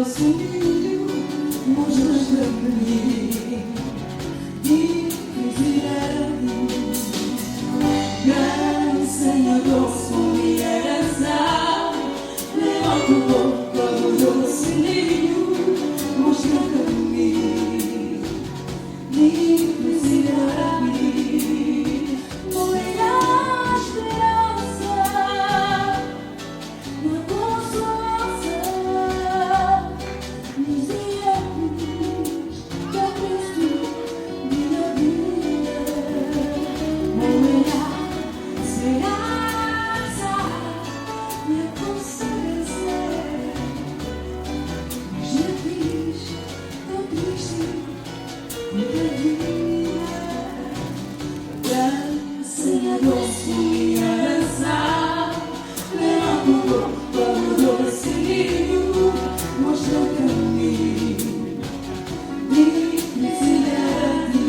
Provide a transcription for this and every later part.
doce ninho, mostra caminho de felicidade. Dança nha doce minha herança, levanta o boca do doce ninho, mostra caminho de felicidade. Moeda esperança na consolação nos dias que Cristo minha vida. Moeda esperança na consolação nos dias tão triste minha vida. Dança nha doce minha herança, levanta o corpo doce ninho, mostra o caminho de felicidade.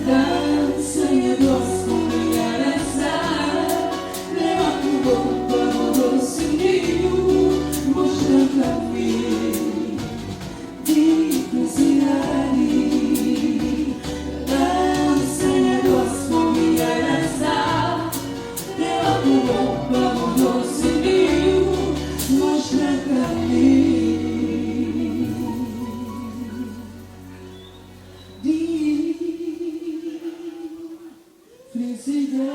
Dança nha doce minha herança, levanta o corpo doce ninho, mostra o caminho de felicidade. Dança nha doce minha herança, levanta o corpo doce ninho, mostra caminho de felicidade.